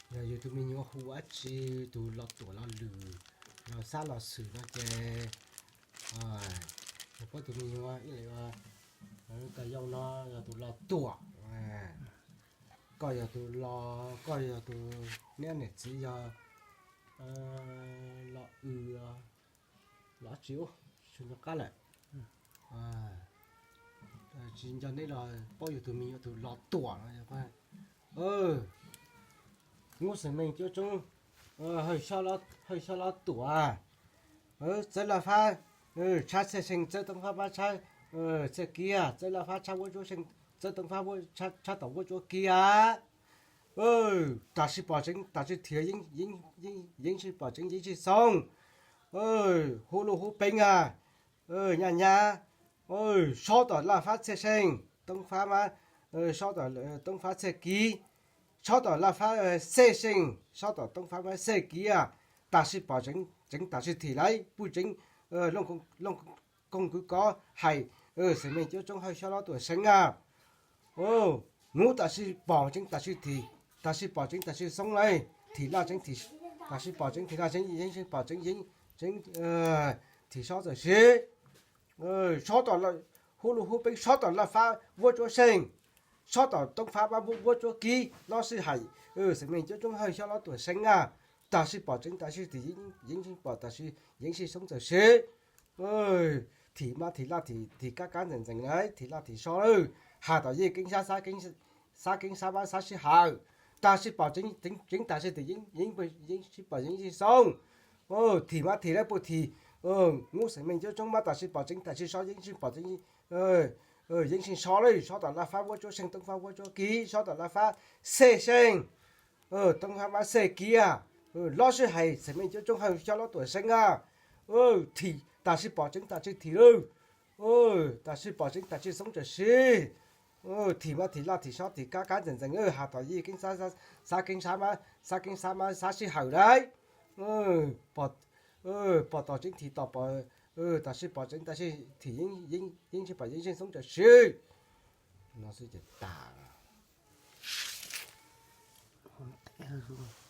Yog yus tus me nyuam hu dab tsi, tus Los Tuam Los Lwm, Los Xab Los Xwm no ces, yog koj tus me nyuam ib leeg, koj yau no yog tus Los Tuam, koj yog tus Los, koj yog tus, neb niam txiv yog Los Wm, Los tsis, tsis nco qab lawm. Tsis nco neb los paub yus tus me nyuam tus Los Tuam no. Hnub xeem meej cuab tsoob, hawj xyob Los Tuam, txawb laj fab tshab txhiaj seej, txawb toob fab mab tshab txhiaj kiv, txawb laj fab tshab vuab tsuab seej, txawb toob fab tshab tom vuab tsuab kiv. Tam sim pom tseeb tam sim thim, yeej tsis pom tseeb yeej tsis xoo. Hu luj hu peev a, nyab nyab, sob tom laj fab txhiaj seej, toob fab mab, sob tom toob fab txhiaj kiv, sob tom laj fab xej seej, sob tom toob fab mab xej kiv a. Tam sim pom tseeb tam sim thim lawm, puj tseeb, Looj Kooj kwv kov hais, xeem meej cuab tsoob hawj xyob Los Tuam Seev a. Hnub tam sim pom tseeb tam sim thim, tam sim pom tseeb tam sim xoo lawm, thim laj tseeb, tam sim pom tseeb thim laj tseeb, yeej tsis pom tseeb yeej tseeb, thim sob txawm siv, sob tom, hu luj hu peev, sob tom laj fab vuab tsuab seej, sob tom toob fab mab vuab tsuab kiv, Los Xab hais, xeem meej cuab tsoob hawj xyob Los Tuam Seev a. Tam sim pom tseeb tam sim thim, yeej tsis pom tam sim, yeej tsis xoo txawm siv. Thim mas thim laj thim, thim kab kab ntxeev ntxeev lawm, thim laj thim sob lawm, has tom yij keeb sab, xab keeb sab mab xab sij hawm. Tam sim pom tseeb tam sim thim, yeej tsis pom yeej tsis xoo. Thim mas thim lawm puj thim, hnub xeem meej cuab tsoob mas tam sim pom tseeb tam sim sob yeej tsis pom, yeej tsis sob lawm, sob tom laj fab vuab tsuab seej, toob fab vuab tsuab kiv, sob tom laj fab xej seej, toob fab mab xej kiv a. Los Xab hais, xeem meej cuab tsoob hawj xyob Los Tuam Seev a. Thim tam sim pom tseeb tam sim thim lawm, tam sim pom tseeb tam sim xoo txawm siv. Thim mas thim laj thim sob thim kab kab ntxeev ntxeev, has tom yij keeb, xab keeb sab mab, xab keeb sab mab xab sij hawm lawm. Pom tom tseeb thim tom pom, tam sim pom tseeb tam sim thim, yeej tsis pom yeej tsis xoo txawm siv. No xwb ces tas.